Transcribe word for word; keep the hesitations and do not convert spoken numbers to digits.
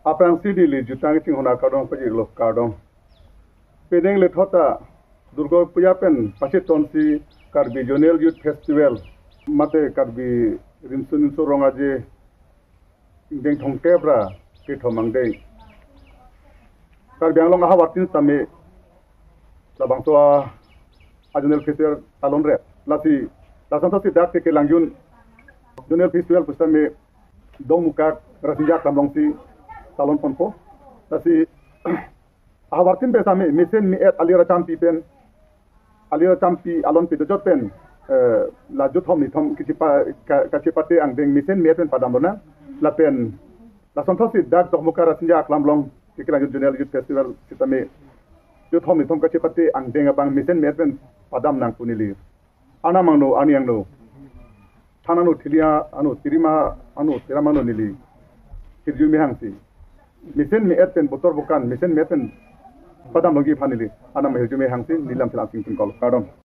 Aphrangsi neli jutang chinghon akardom pajirlo, kardom. Penang lethota Durga Puja pen pachetonsi Karbi Zonal Youth Festival mate Karbi Rimso Nimso Rong Aje ingdeng thomkep ra kethom angdeng Karbi Anglong ahavartin tame labangso a, a Zonal Festival talon re. Lasi lason thotsi dak Tekelangjun Zonal Festival pusitame Dongmukak Rasinja Aklam alongsi talon ponpo. Lasi ahavartin pen same mesen me-et alir achampi pen, alir achampi alon pidojot pen, eh, la juthom nithom kachepa, ka-, kachepate angdeng mesen me-et pen padam lonang. Lapen lason thotsi dak Dongmukak Rasinja Aklam along Tekelangjun Zonal Youth Festival sitame juthom nithom kachepate angdeng abang mesen me-et pen padam nang pu neli. Arnam angno, arni angno, than angno, thili angno, tirima angno, tiram angno neli hirjume hangsi. Mesen me-et pen botor bokan, mesen me-et pen padam longji aphan neli arnam hirjume hangsi, neli lam thelang sing tingkol. Kardom.